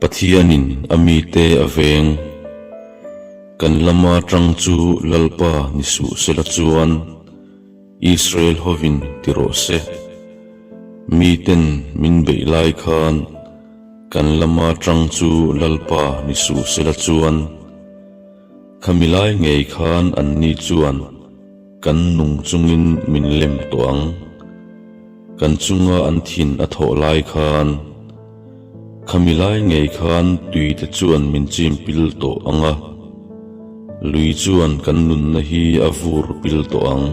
Pathianin a mite a veng. Kan lama tang chu Lalpa ni suh sela chuan Israel hovin ti rawh se. Miten min beih lai khan kan lama tang chu Lalpa ni suh sela chuan khami lai ngei khan anni chuan kan nung chungin min lem tawh ang. Kan chunga an thin a thawh lai khan khami lai ngei khan tui te chuan min chim pil tawh ang a, lui chuan kan nunna hi a vur pil tawh ang.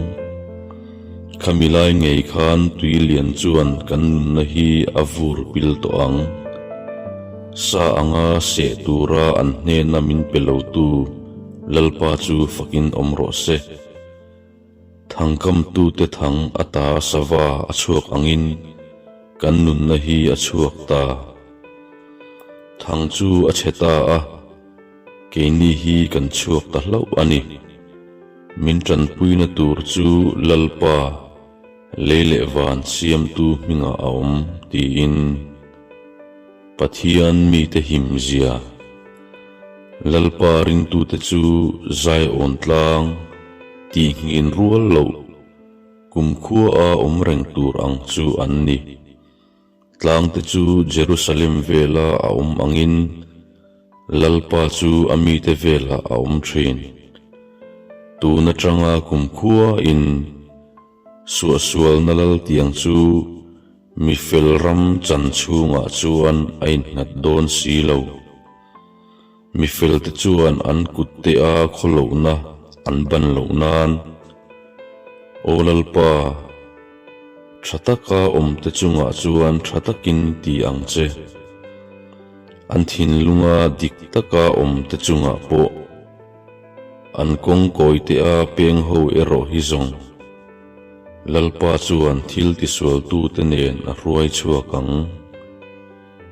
Khami lai ngei khan tui lian chuan kan nunna hi a vur pil tawh ang. Sa anga seh tura an hnena min pe lotu Lalpa chu fakin awm rawh se. Thangkamtute thang ata sava a chhuak angin kan nunna hi a chhuak ta. Thang chu a chhe ta a, keini hi kan chhuak ta hlauh a ni. Min tanpuina tur chu Lalpa, lei leh van siamtu hmingah a awm, tiin Pathian mite himzia. Lalpa ringtute chu Zion tlang tihngin rual loh kumkhua a awm reng tur ang chu an ni. Tlangte chu Jerusalem vela a awm angin Lalpa chu a mite velah a awm thin. Tun atanga kumkhua in Suahsualna laltiang chu mi fel ram chan chhungah chuan a innghat dawn si lo. Mi felte chuan an kutte a khawlohna an ban loh nan, Aw Lalpa, tha taka awmte chungah chuan tha takin ti ang che. An thinlunga dik taka awmte chungah pawh. An kawng kawitea peng ho erawh hi zawng Lalpa chuan thil tisualtute nen a hruai chhuak ang.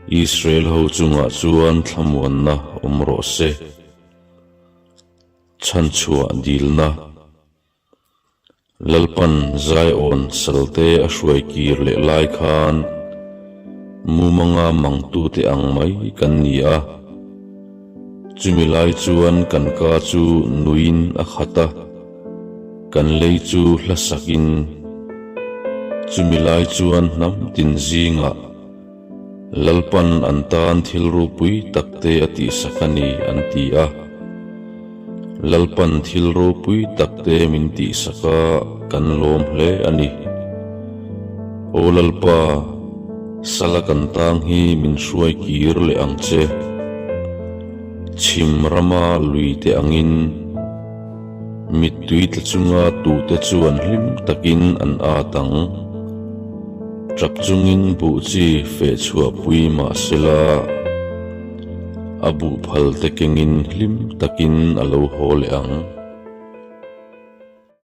Israel ho chungah chuan thlamuanna awm rawh se. Chhanchhuah dilna. Lalpan Zion salte a hruai kir leh lai khan mumanga mangtute ang mai kan ni a. Chumi lai chuan kan ka chu nuiin a khat a, kan lei chu hlasakin. Chumi lai chuan hnam tin zingah Lalpan an tan thil ropui takte a tihsak a ni an ti a. Lalpan thil ropui takte min tihsak a, kan lawm hle a ni. Aw Lalpa, sala kan tang hi min hruai kir leh ang che. Chhim rama lui te angin mittui tla chunga tute chuan hlim takin an at ang. Tap chungin buh chi feh chhuah pui mah sela, a buh phal te kengin hlim takin a lo haw leh ang.